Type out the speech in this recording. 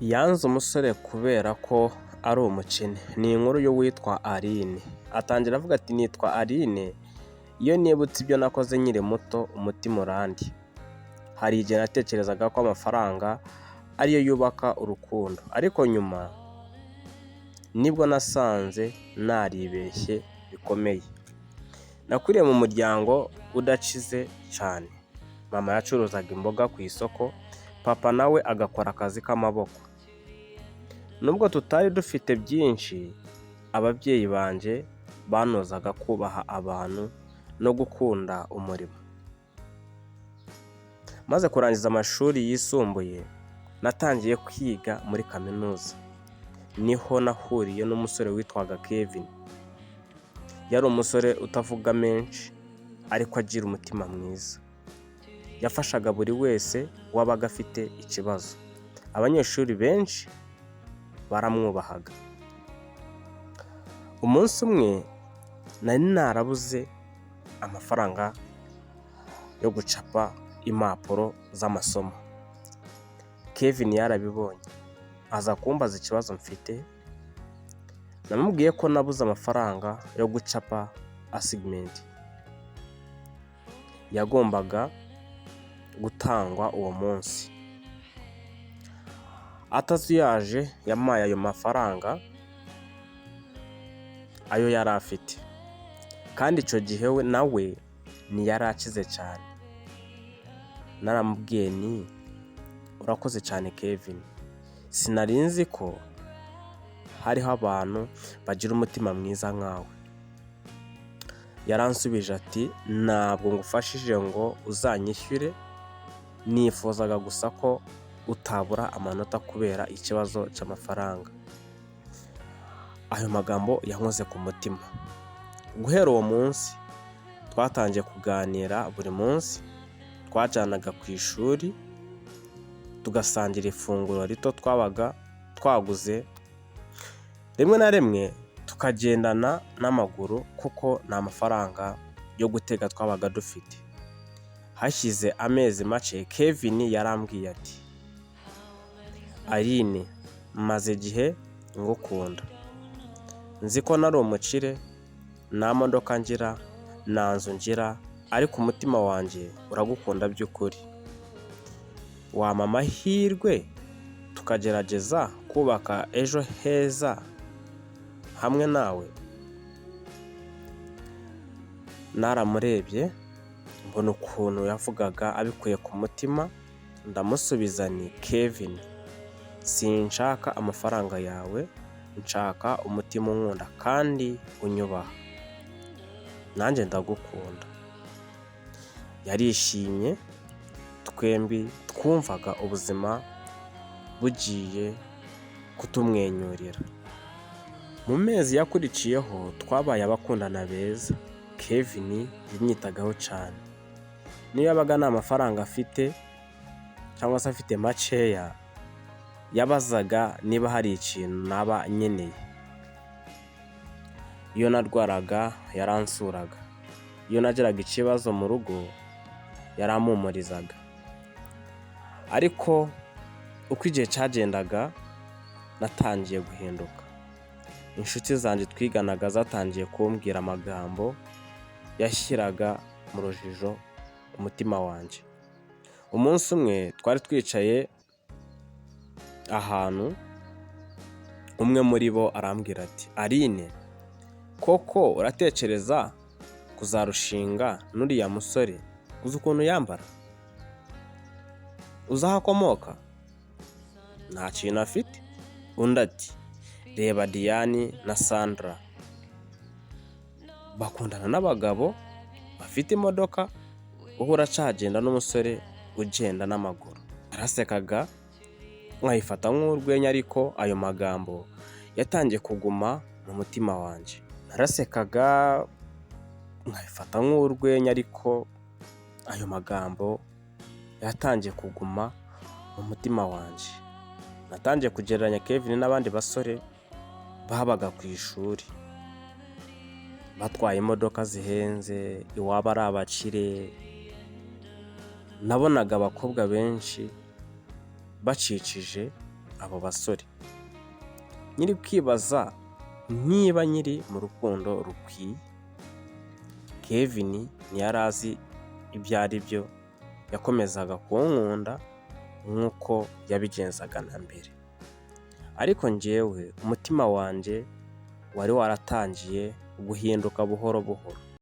Yanze umusore kubera ko ari umukene. Ni inkuru y'uwitwa Aline. Atangira avuga ati: "Nitwa Aline, iyo nibutse ibyo nakoze nkiri muto umutima urandya. Hari igihe natekerezaga ko amafaranga ariyo yubaka urukundo, ariko nyuma nibwo nasanze naribeshye bikomeye. Nakuriye mu muryango udakize cyane. Mama yacuruzaga imboga ku isoko, papa nawe agakora akazi k'amaboko. Nubwo tutari dufite byinshi, ababyeyi banjye bantozaga kubaha abantu no gukunda umurimo. Maze kurangiza amashuri yisumbuye, natangiye kwiga muri kaminuza. Niho nahuriye n'umusore witwaga Kevin. Yari umusore utavuga menshi ariko agira umutima mwiza. Yafashaga buri wese wabaga afite ikibazo. Abanyeshuri benshi baramwubahaga. Umunsi umwe nari narabuze amafaranga yo gucapa impapuro z'amasomo. Kevin yarabibonye aza kumbaza ikibazo mfite, namubwiye ko nabuze amafaranga yo gucapa assignment yagombaga gutangwa uwo munsi. Atazuyaje yampaye ayo mafaranga, ayo yari afite, kandi icyo gihe we nawe ntiyari akize cyane. Naramubwiye nti: 'Urakoze cyane Kevin, sinari nzi ko hariho abantu bagira umutima mwiza nkawe.' Yaransubije ati: 'Ntabwo ngufashije ngo uzanyishyure, nifuzaga gusa ko utabura amanota kubera ikibazo cy'amafaranga.' Ayo magambo yankoze ku mutima. Guhera uwo munsi twatangiye kuganira buri munsi, twajyanaga ku ishuri, tugasangira ifunguro rito twabaga twaguze, rimwe na rimwe tukagendana n'amaguru kuko nta mafaranga yo gutega twabaga dufite. Hashize amezi make Kevin yarambwiye ati: 'Aline, maze igihe ngukunda. Nzi ko ntari umukire, nta modoka ngira, nta nzu ngira, ariko umutima wanjye uragukunda by'ukuri. Wampa amahirwe tukagerageza kubaka ejo heza hamwe nawe?' Naramurebye mbona ukuntu yavugaga abikuye ku mutima, ndamusubiza nti: 'Kevin, sinshaka amafaranga yawe, nshaka umutima unkunda kandi unyubaha. Nanjye ndagukunda.' Yarishimye, twembi twumvaga ubuzima bugiye kutumwenyurira. Mu mezi yakurikiyeho twabaye abakundana beza. Kevin yanyitagaho cyane. Niyo yabaga nta mafaranga afite cyangwa se afite makeya, yabazaga niba hari ikintu naba nkeneye. Iyo narwaraga yaransuraga, iyo nagiraga ikibazo mu rugo yarampumurizaga. Ariko uko igihe cyagendaga natangiye guhinduka. Inshuti zanjye twiganaga zatangiye kumbwira amagambo yashyiraga mu rujijo umutima wanjye. Umunsi umwe twari twicaye ahantu, umwe muri bo arambwira ati: 'Aline, koko uratekereza kuzarushinga n'uriya musore? Uzi ukuntu yambara? Uzi aho akomoka? Nta kintu afite.' Undi ati: 'Reba Diane na Sandra bakundana n'abagabo bafite imodoka, wowe uracyagenda n'umusore ugenda n'amaguru.' Narasekaga nkayifata nk'urwenya, ariko ayo magambo yatangiye kuguma mu mutima wanjye. Narasekaga nkabifata nk'urwenya, ariko ayo magambo yatangiye kuguma mu mutima wanjye. Natangiye kugereranya Kevin n'abandi basore babaga ku ishuri, batwaye imodoka zihenze, iwabo ari abakire. Nabonaga abakobwa benshi bakikije abo basore, nkiri kwibaza niba nkiri mu rukundo rukwiye. Kevin ntiyari azi ibyo ari byo, yakomezaga kunkunda nk'uko yabigenzaga na mbere, ariko njyewe umutima wanjye wari waratangiye guhinduka buhoro buhoro.